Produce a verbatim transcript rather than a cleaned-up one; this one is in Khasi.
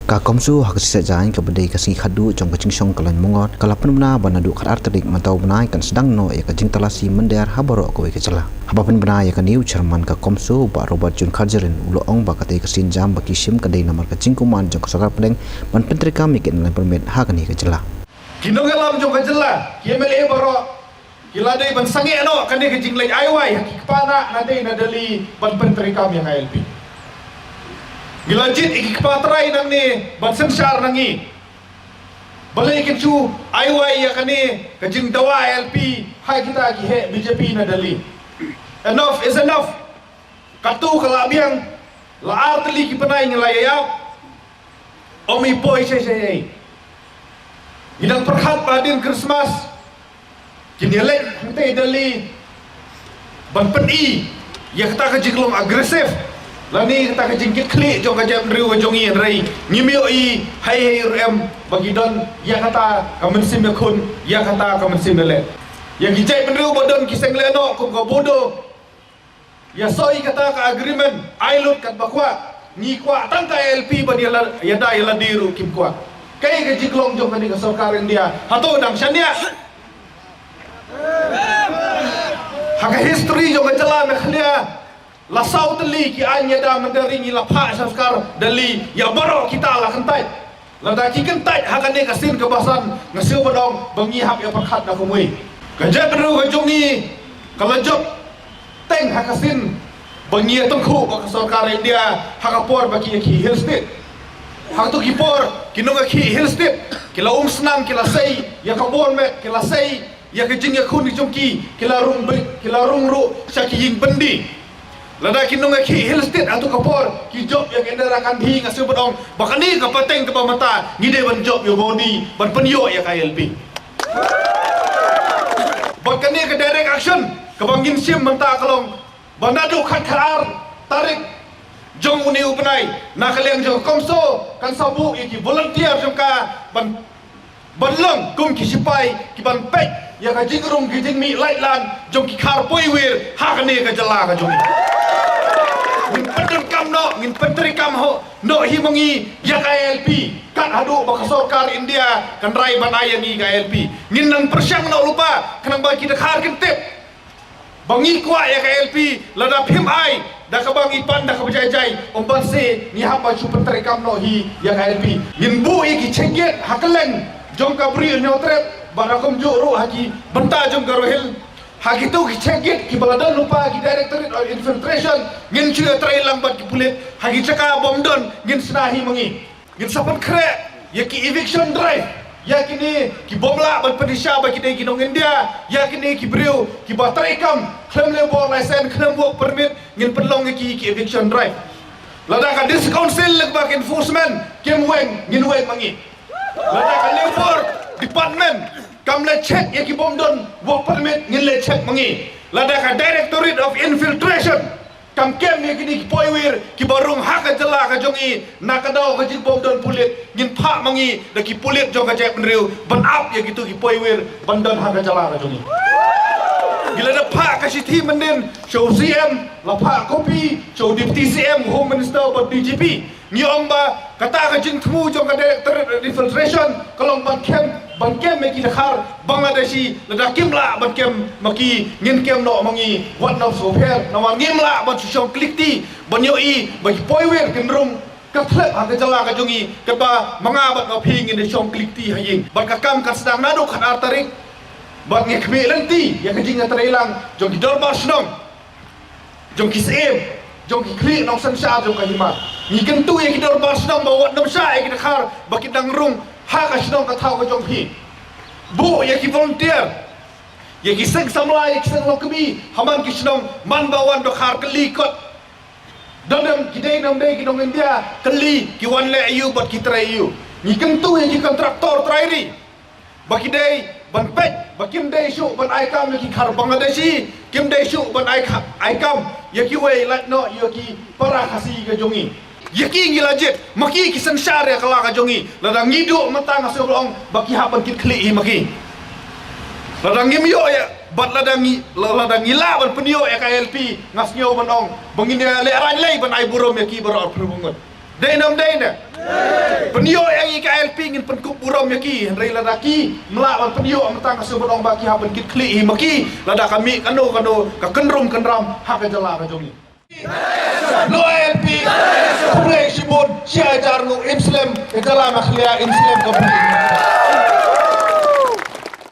Ka CoMSO ha ka sngi Saitjaiñ kaba dei ka sngi khatduh jong ka jingshong ka lain myngot ka la pynbna ba naduh khatar tarik mynta u bnai kan sdang noh ïa ka jingtalasi mynder ha baroh kawei ka jylla. Haba pynbna ïa kane u Chairman ka CoMSO u Bah Robert June Kharjahrin u la ong ba katei ka sienjam ba ki shim ka dei namar ka jingkyrmen jong ka sorkar pdeng ban pyntreikam ïa ki online permit ha kane ka jylla. Ki nongïalam jong ka jylla, ki MLA baroh, ki la dei ban sangeh noh kane ka jingleit ai wai ha ki kpa na na dei na Delhi ban pyntreikam ïa ka ILP. Ngi la jied ïa ki kpa trai nangne ban synshar na ngi. Balei kin shu ai wai ïa kane ka jingdawa ILP ha kita ki heh BJP na Delhi. Enough is enough. Katto ka la biang, la ar tylli ki bnai ngi la ïaid. Ym i poi shisha ei. Ngi dang pyrkhat ba hadien Christmas kin ïaleit hangtei Delhi ban pyni ïa kata ka jinglong aggressive lane kata ka jingkitkhlieh jong ka jaitbynriew ka jong ngi, hynrei ngim ïohi hei hei ruh em ba ki don ïa kata ka mynsiem ïakhun, ïa kata ka mynsiem ïaleh. Ïa ki jaitbynriew ba don ki seng lehnoh kum ka Bodo ïa soi kata ka agreement, ai lut katba kwah. Ngi kwah tang ka ILP ban ïa la, ïada ïa lade ruh kim kwah. Kaei ka jinglong jong kane ka sorkar India? Hato dang shaniah? Ha ka history jong ka jylla Meghalaya, la saw tylli ki aiñ ïada mynder ri ngi la phah sorkar Delhi ïa baroh kita la kyntait. Lada ki kyntait ha kane ka sien kaba san, nga sngew ban ong ba ngi hap ïa pyrkhat na kumwei. Ka jaitbynriew ka jong ngi ka la jop teng ha ka sien ba ngi ïa tyngkhuh bad ka sorkar India ha ka por ba ki ïa khih Hill State. Ha kato ki por ki nong ïa khih Hill State ki la um snam, ki la sei ïa ka bor met, ki la sei ïa ka jingïakhun jong ki, ki la rung beit, ki la rung ruh sha ki ïing byndi. Lada ki nong ïa khih Hill State hato ka por ki jop ïa ka Indira Gandhi, nga sngew ban ong ba kane ka pateng kaba mynta ngi dei ban jop ïa u Modi ban pynïoh ïa ka ILP. Bad kane ka direct action kaba ngin shim mynta ka long ba naduh khat khatar tarik jong une u bnai, na ka liang jong ka CoMSO kan sa buh ïa ki volunteer jong ka ban ban long kum ki sipai ki ban peit ïa ka jingrung ki jingmih laitlan jong ki khar poiwir ha kane ka jylla ka jong ngi. Ngin pyndonkam noh, ngin pyntreikam ho noh hi ma ngi ïa ka ILP. Kat haduh ba ka sorkar India kan rai ban ai ïa ngi ka ILP, ngin nang pyrshang noh lypa khnang ba ki dkhar kin tip ba ngi kwah ïa ka ILP. Lada phim ai da kaba ngi pan da kaba jai jai, ym banse ngi hap ban shu pyntreikam noh hi ïa ka ILP. Ngin buh ïa ki check gate ha kylleng jong ka Bri u Hynñiewtrep bad ha kumjuh ruh ha ki bynta jong ka Garo Hills. Ha kito ki check gate kiba la don lypa ki Directorate of Infiltration, ngin shu ïatrei lang bad ki pulit. Ha ki jaka bym don ngin shna hi ma ngi. Ngin sa pynkhreh ïa ki eviction drive ïa kine ki bym lah ban pyndiah ba ki dei ki nong India, ïa kine ki briew kiba treikam khlem leh work license, khlem work permit, ngin pynlong ïa ki, ki eviction drive. Lada ka District Council lyngba ka enforcement kim weng, ngin weng ma ngi. Lada ka Labour Department kam leh check ïa ki bym don work permit, ngin leh check ma ngi. Lada ka Directorate of Infiltration kam kem ïa kine ki poiwir kiba rung ha ka jylla ka jong ngi, na ka daw ka jingbym don pulit, ngin phah ma ngi da ki pulit jong ka jaitbynriew ban ap ïa kito ki poiwir ban don ha ka jylla ka jong ngi. Ngi la dep phah ka shithi mynnin sha u CM, la phah copy sha u Deputy CM, Home Minister bad DGP. Ngi ong ba kata ka jingthmu jong ka Directorate of Infiltration ka long ban kem, ban kem ïa ki dkhar Bangladeshi. Lada kim lah ban kem ma ki, ngin kem noh ma ngi wat nang sngewpher, namar ngim lah ban shu shong kylli kti ban ïohi ba ki poiwir kin rung ka thlep ha ka jylla ka jong ngi, katba ma nga bad ma phi ngin ïa shong kylli kti ha ïing. Bad ka kam kan sdang naduh khatar tarik. Bad ngi khmih lynti ïa ka jingïatreilang jong ki dorbar shnong, jong ki syiem, jong ki khlieh nongsynshar jong ka hima. Ngi kyntu ïa ki dorbar shnong ba wat nym shah ïa ki dkhar ba ki dang rung ha ka shnong ka thaw ka jong phi. Buh ïa ki volunteer, ïa ki seng samla, ïa ki seng longkmie ha man ki shnong, man ba wan dkhar kylli kot. Don em ki dei ne ym dei ki nong India, kylli ki wan leh aïu bad ki trei aïu. Ngi kyntu ïa ki kontraktor trai ri ba ki dei ban peit ba kim dei shuh ban ai kam ïa ki khar Bangladeshi, kim dei shuh ban ai ka, ai kam ïa kiwei lait noh ïa ki para Khasi ka jong ngi. Ïa ki ngi la jied, ma ki ki synshar ïa ka la ka jong ngi. Lada ngi duh mynta nga sngew ong ba ki hap ban kit khlieh hi ma ki. Lada ngim ïoh ïa, bad lada ngi, lada ngi lah ban pynïoh ïa ka ILP, nga sngew ban ong ba ngin ïa lehraiñ lei ban ai burom ïa ki baroh arphew ngut. Dei ne ym dei ne? Pynïoh ïa ngi ka I L P, ngin pynkup burom ïa ki, hynrei lada kim lah ban pynïoh mynta, nga sngewbha ban ong ba ki hap ban kit khlieh hi ma ki lada ka mih kano kano ka kynrum kynram ha ka jylla ka jong ngi. No I L P. Khublei shibun. Shi hajar nguh. Im slem ka jylla Meghalaya, im slem ka pyrthei.